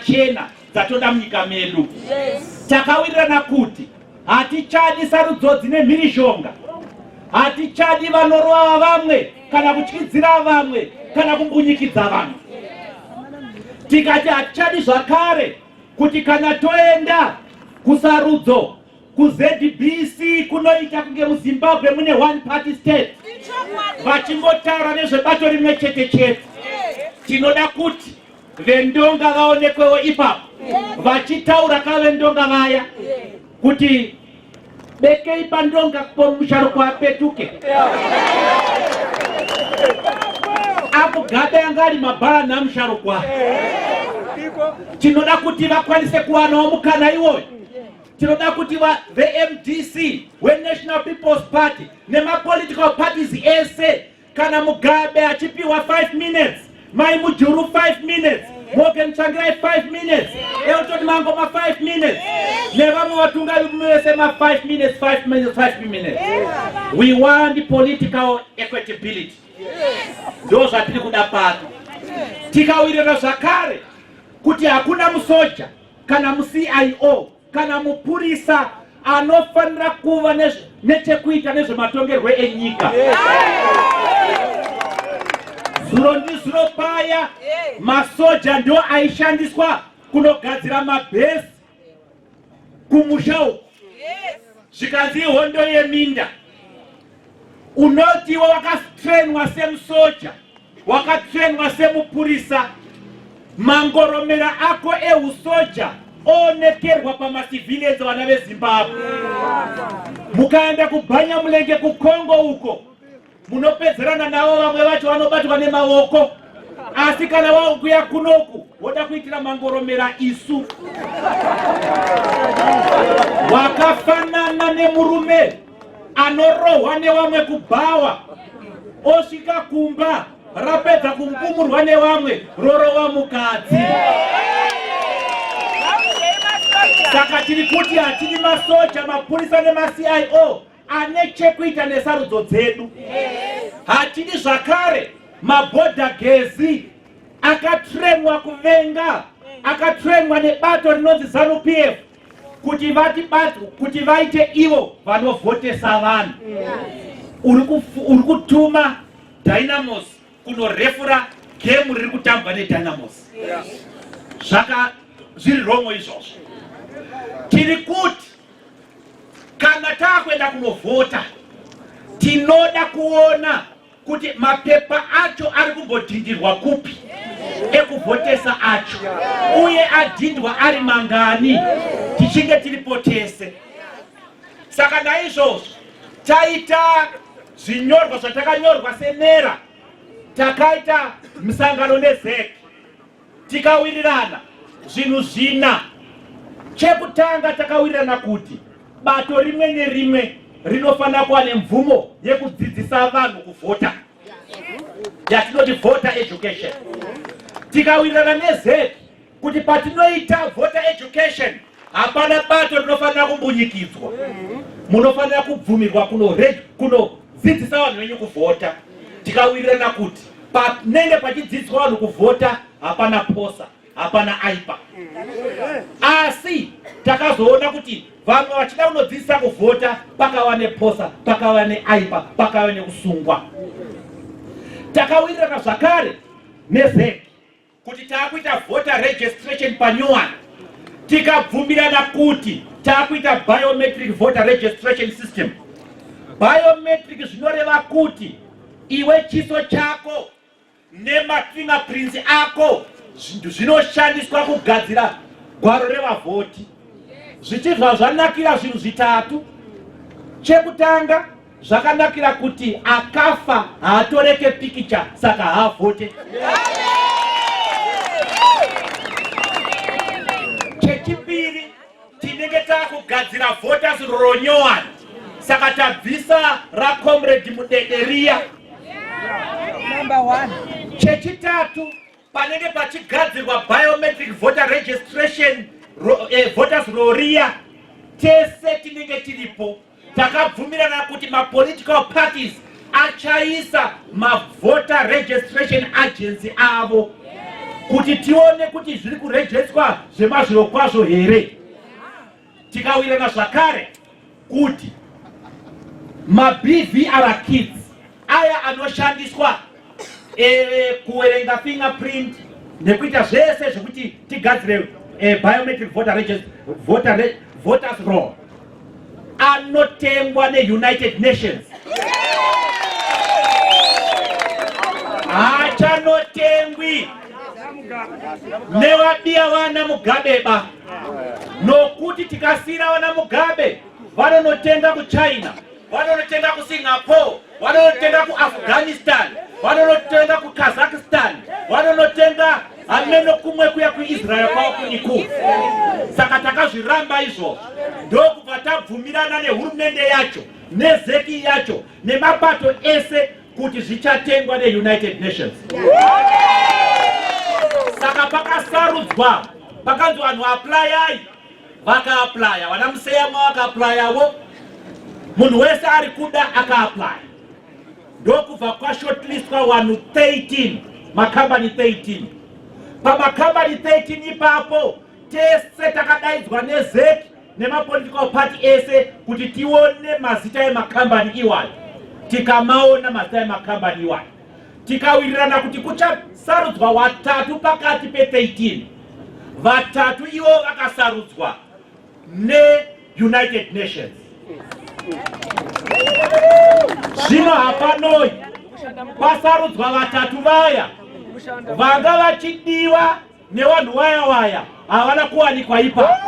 dzakachena dzatoda munyika medu. Takawirirana kuti hatichadi sarudzo dzine mhirizhonga, hatichadi vanorova vamwe kana kutyidzira vamwe kana kumbunyikidza vamwe. Tikati hatichadi zvakare kuti kana toenda kusarudzo kuZBC kunoita kunge muZimbabwe mune one party state, vachingotaura nezvebato rimwe chete chete. Tinoda kuti vendonga vaonekwewo ipapo vachitaura kavendonga vaya kuti bekei pandonga pomusharukwa apetuke. AMugabe anga ari mabhara namusharukwa. Tinoda kuti vakwanise kuwanawo mukana iwoyo. Tinoda kuti veMDC, weNational People's Party nemapolitical parties ese, kana Mugabe achipiwa 5 minutes, Mai Mujuru 5 minutes, Morgan Tsvangirai 5 minutes, Elton Mangoma 5 minutes, nevamwe vatungamiri vese ma 5 minutes, 5 minutes, 5 minutes. We want political equitability. Ndo zvatiri kuda pano. Tikawirirana zvakare kuti hakuna musoja kana muCIO kana mupurisa anofanira kuva nechekuita nezvematongerwo enyika. Zuro ndizuro paya masoja ndo aishandiswa kunogadzira mabhesi kumusha uku, zvikanzi ihondo yeminda. Unoti iwe wakatrenwa semusoja, wakatrenwa semupurisa, mangoromera ako ehusoja oonekerwa pamacivilians vana veZimbabwe. Mukaenda kubhanya mulenge kuCongo uko munopedzerana navo, vamwe vacho vanobatwa nemaoko, asi kana wakuya kunoku woda kuitira mangoromera isu, wakafanana nemurume anorohwa newamwe kubhawa, osvika kumba rapedza kumupumurwa newamwe, rorova mukadzi. Saka tiri kuti hatidi masoja, mapurisa nemaCIO ane chekuita nesarudzo dzedu. Hatidi zvakare mabhodha gezi akatrenwa kuvenga, akatrenwa nebato rinonzi ZANU PF kuti vati bato kuti vaite ivo vanovhotesa vanhu. Uri kutuma Dynamos kunorefura gemu riri kutambwa neDynamos. Zvaka zviri rongo izvozvo. Tiri kuti kana taakuenda kunovhota, tinoda kuona kuti mapepa acho ari kumbodhindirwa kupi ekuvhotesa acho, uye adhindwa ari mangani, tichinge tiripo tese. Saka naizvozvo taita zvinyorwa zvatakanyorwa senera, takaita musangano neZEC, tikawirirana zvinhu zvina. Chekutanga, takawirirana kuti bato rimwe nerimwe rinofanira kuva nemvumo yekudzidzisa vanhu kuvhota, yatinoti voter education. Tikawirirana neZEC kuti patinoita voter education hapana bato rinofanira kumbunyikidzwa, munofanira kubvumirwa kunodzidzisa vanhu venyu kuvhota. Tikawirirana kuti panenge pachidzidziswa vanhu kuvhota hapana posa, hapana aipa. Asi takazoona kuti vamwe vachida kunodzidzisa kuvhota pakava neposa, pakava neaipa, pakava nekusungwa. Takawirirana zvakare neZEC kuti taakuita voter registration panyowani, tikabvumirana kuti taakuita biometric voter registration system. Biometric zvinoreva kuti iwe chiso chako nemafingerprints ako zvinoshandiswa kugadzira gwaro revavhoti, zvichibva zvanakira zvinhu zvitatu. Chekutanga, zvakanakira kuti akafa haatoreke pikicha, saka haavhote. Chechipiri, tinenge taakugadzira voters ronyowani, saka tabvisa racomrade Mudederiya. Chechitatu, panenge pachigadzirwa biometric voter registration voters roria, tese tinenge tiripo. Takabvumirana kuti mapolitical parties achaisa mavoter registration agency avo. Kuti tione kuti zviri kurejetswa zvemazvirokwazvo here. Tikawirana zvakare kuti maBVR kits aya anoshandiswa kuwerenga fingerprint nekuita zvese zvekuti tigadzire biometric voter register, voter re, voters roll anotengwa neUnited Nations, haachanotengwi nevabiya vana Mugabeba, nokuti tikasiyira vana Mugabe vanonotenga kuChina, vanonotenga kuSingapore, vanonotenga kuAfghanistan, vanonotenga kuKazakhstan, vanonotenga hameno kumwe kuya kuIsrael kwavo kuniku. Saka takazviramba izvozvo, ndokubva tabvumirana nehurumende yacho neZEC yacho nemapato ese kuti zvichatengwa neUnited Nations. Saka pakasarudzwa, pakanzi vanhu applyai, vakaaplya. Vana Museyamwa vakaaplayawo, munhu wese ari kuda akaaplya, ndokubva kwashortlistwa vanhu 13, makambani 13. Pamakambani 13 ipapo tese takadaidzwa neZEC nemapolitical party ese kuti tione mazita emakambani iwayo. Tikamaona mazita emakambani iwayo, tikawirirana kuti kuchasarudzwa watatu pakati pe13. Vatatu ivo vakasarudzwa neUnited Nations. Zvino hapanoi pasarudzwa vatatu vaya vanga vachidiwa nevanhu waya waya havana kuwanikwa ipa.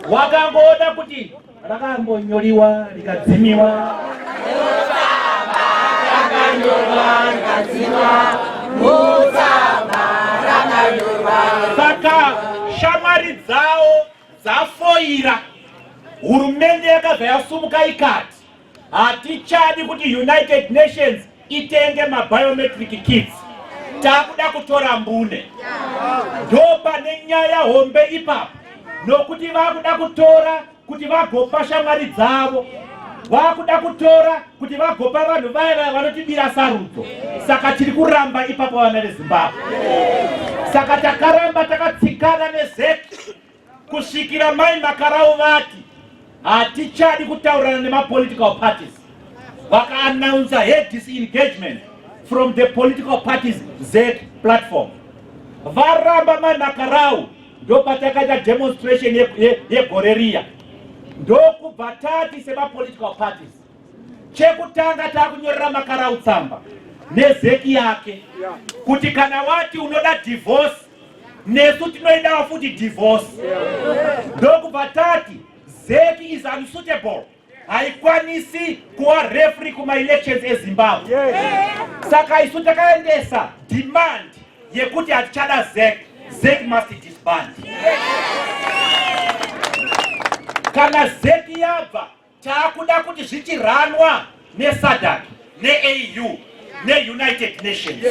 Wakangoona kuti rakambonyoriwa rikadzimiwa. Saka shamwari dzawo dzafoira, hurumende yakabva yasumuka ikati hatichadi kuti United Nations itenge mabiometric kits, takuda kutora mbune. Ndo pane nyaya hombe ipapo, nokuti vakuda kutora kuti vagopa shamwari dzavo, vakuda kutora kuti vagopa vanhu vaya vaya vanotibira sarudzo. Saka tiri kuramba ipapo, vana veZimbabwe. Saka takaramba takatsikana neZEC kusvikira Mai Makarau vati hatichadi kutaurirana nemapolitical parties. Vakaannounsa her disengagement from the political parties ZEC platform. Varamba Mai Makarau, ndopatakaita demonstration yegore riya, ndokubva tati semapolitical parties, chekutanga takunyorera Makarau tsamba neZEC yake kuti kana wati unoda divorce, nesu tinoidawo futi divorce. Ndokubva tati ZEC is unsuitable, haikwanisi kuva referee kumaelections eZimbabwe. Saka isu takaendesa demand yekuti hatichada ZEC, ZEC must disband. Kana ZEC yabva, taakuda kuti zvichiranwa neSADC, neAU, neUnited Nations.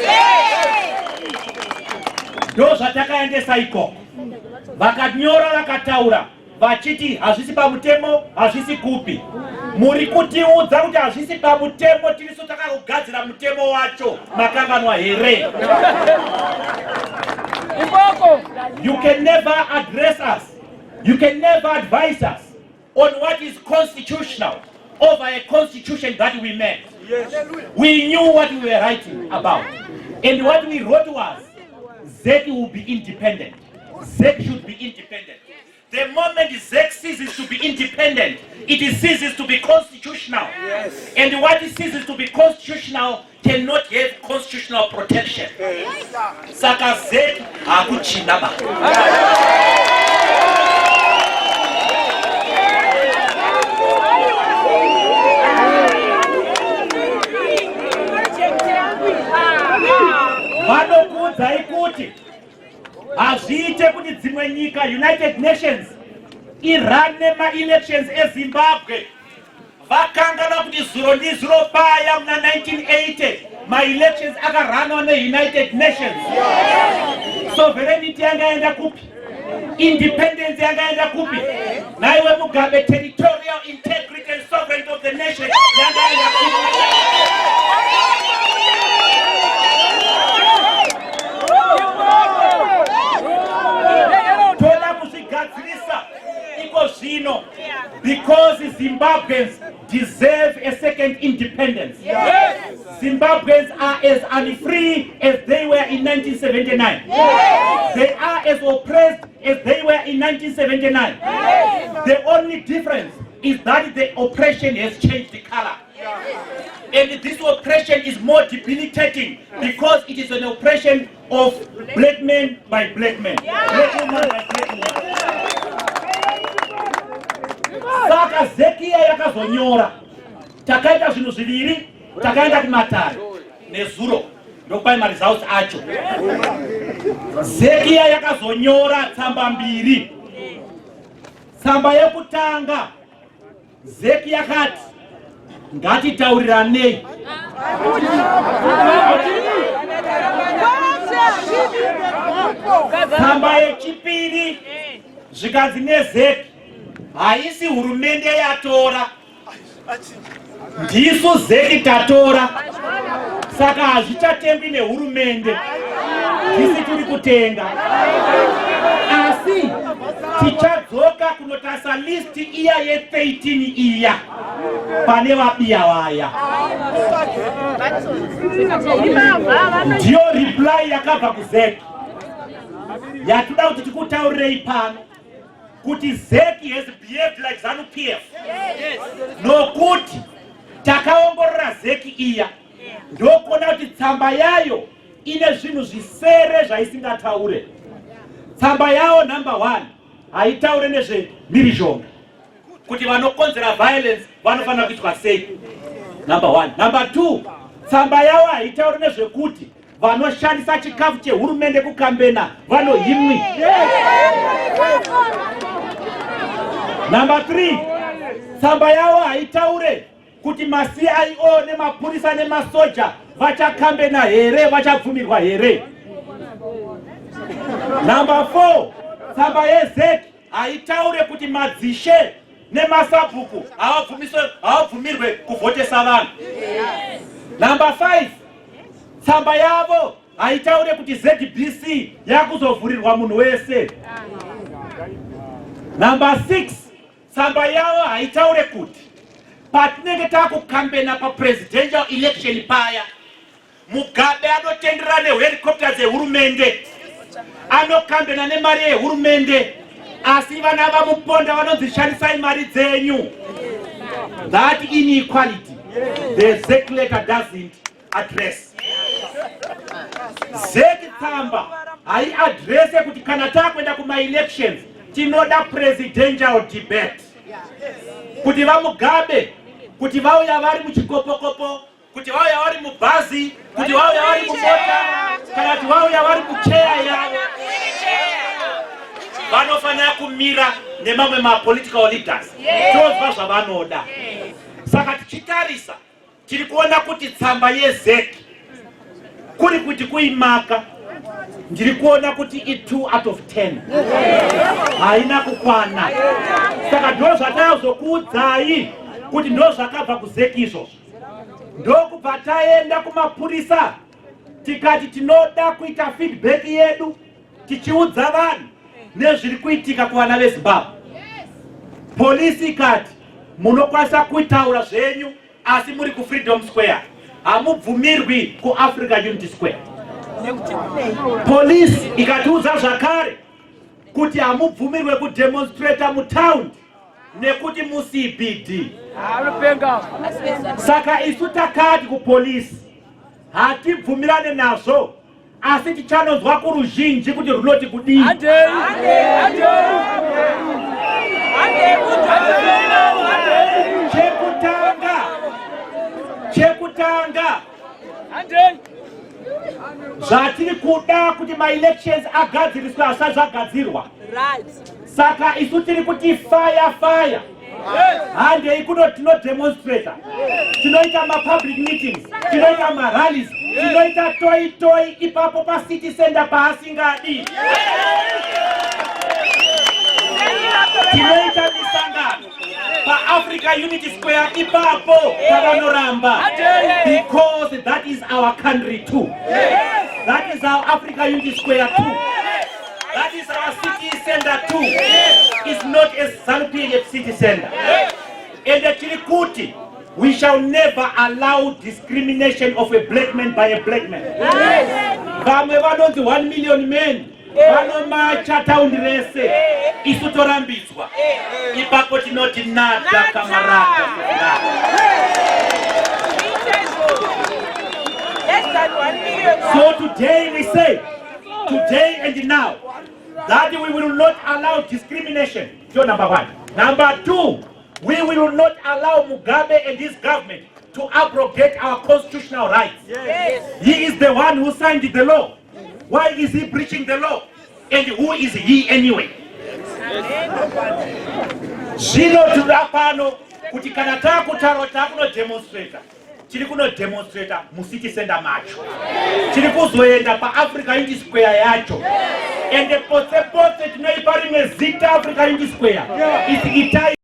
Ndo zvatakaendesa ikoko. Vakanyora, vakataura vachiti hazvisi pamutemo, hazvisi kupi. Muri kutiudza kuti hazvisi pamutemo, tirisu takakugadzira mutemo wacho, makanganwa here? You can never address us, you can never advise us on what is constitutional over a constitution that we made. We knew what we were writing about. And what we wrote was ZEC will be independent. ZEC should be independent. The moment ZEC ceases to be independent, it ceases to be constitutional. And what it ceases to be constitutional cannot have constitutional protection. Saka ZEC hakuchina ba. Vanokuudzai kuti hazviite kuti dzimwe nyika, United Nations, irane maelections eZimbabwe. Vakangana kuti zuro ndizuro paya muna 1980 maelections akaranwa neUnited Nations. Sovereignty yangaenda kupi? Independence yangaenda kupi? Naiwe Mugabe, territorial integrity and sovereignty of the nation yangaenda kupi? Zimbabweans deserve a second independence. Yes. Zimbabweans are as unfree as they were in 1979. Yes. They are as oppressed as they were in 1979. Yes. The only difference is that the oppression has changed the color. And this oppression is more debilitating because it is an oppression of black men by black men. Black woman by black woman. Saka ZEC iya yakazonyora, takaita zvinhu zviviri, takaenda kumatare nezuro, ndokupai maresults acho. ZEC iya yakazonyora tsamba mbiri. Tsamba yekutanga, ZEC yakati ngatitauriranei. Tsamba yechipiri zvikanzi neZEC haisi hurumende yatora, ndisu ZEC tatora, saka hazvichatengwi nehurumende, ndisi tiri kutenga, asi tichadzoka kunotarisa list iya ye13 iya pane vabiya vaya. Ndiyo reply yakabva kuZEC yatoda kuti tikutaurirei pano kuti ZEC has behaved like ZANU PF, nokuti takaongorora ZEC iya, ndokuona kuti tsamba yayo ine zvinhu zvisere zvaisingataure. Tsamba yawo number one haitaure nezvemhirizhonga, kuti vanokonzera violence vanofanira kuitwa sei, number one. Number two, tsamba yavo haitauri nezvekuti vanoshandisa chikafu chehurumende kukambena vanohimwi. Number three, tsamba yavo haitaure kuti maCIO nemapurisa nemasoja vachakambena here, vachabvumirwa here. Number four, tsamba yeZEC haitaure kuti madzishe nemasabhuku havabvumirwe kuvhotesa vanhu. Number five, tsamba yavo haitaure kuti ZBC yakuzovhurirwa munhu wese. Number six, tsamba yavo haitaure kuti patinenge taakukambena papresidential election paya, Mugabe anotendera nehelicopter dzehurumende, anokambena nemari yehurumende, asi vana vamuponda vanonzi shandisai mari dzenyu. That inequality the ZEC letter doesn't address. ZEC tsamba haiaddresse kuti kana taakuenda kumaelections tinoda presidential debate, kuti vaMugabe, kuti vauya vari muchikopokopo, kuti vauya vari mubhazi, kuti vauya vari mumota, kana kuti vauya vari mucheya yavo, vanofanira kumira nemamwe mapolitical leaders tozwa zvavanoda. Saka tichitarisa, tiri kuona kuti tsamba yeZEC, kuri kuti kuimaka, ndiri kuona kuti i2 out of 10, haina kukwana. Saka ndo zvatazokuudzai kuti ndo zvakabva kuZEC izvozvo. Ndokubva taenda kumapurisa, tikati tinoda kuita feedback yedu tichiudza vanhu nezviri kuitika kuvana veZimbabwe. Polisi ikati munokwanisa kutaura zvenyu, asi muri kuFreedom Square, hamubvumirwi kuAfrica Unity Square. Polisi ikatiudza zvakare kuti hamubvumirwe kudemonstrata mutaundi nekuti muCBD. Saka isu takati kupolisi hatibvumirane nazvo, asi tichanonzwa kuruzhinji kuti runoti kudii. Handei. Handei. Handei. Chekutanga, Handei. zvatiri kuda kuti maelections agadziriswe asati zvagadzirwa. Saka isu tiri kuti fire fire, handei kuno, tinodemonstrata, tinoita mapublic meetings, tinoita marallies, tinoita toi toi ipapo pacity center paasingadi, tinoita misangano paAfrica Unity Square ipapo pavanoramba, because that is our country too. That is our Africa Unity Square too. That is our city center too. It's not a ZANU PF city center. Ende tiri kuti we shall never allow discrimination of a black man by a black man. Vamwe vanonzi 1 million men vanomacha taundi rese, isu torambidzwa. Ipapo tinoti nada kamarada. Less than 1 million. So today we say, today and now, that we will not allow discrimination. So number one. Number two, we will not allow Mugabe and his government to abrogate our constitutional rights. He is the one who signed the law. Why is he breaching the law? And who is he anyway? Zvino tinoda pano kuti kana taakutaura, taakunodemonstrata, tiri kunodemonstrata mucity center macho, tiri kuzoenda paAfrica Unity Square yacho. Ende potse potse tinoipa rimwe zita. Africa Unity Square isi itai.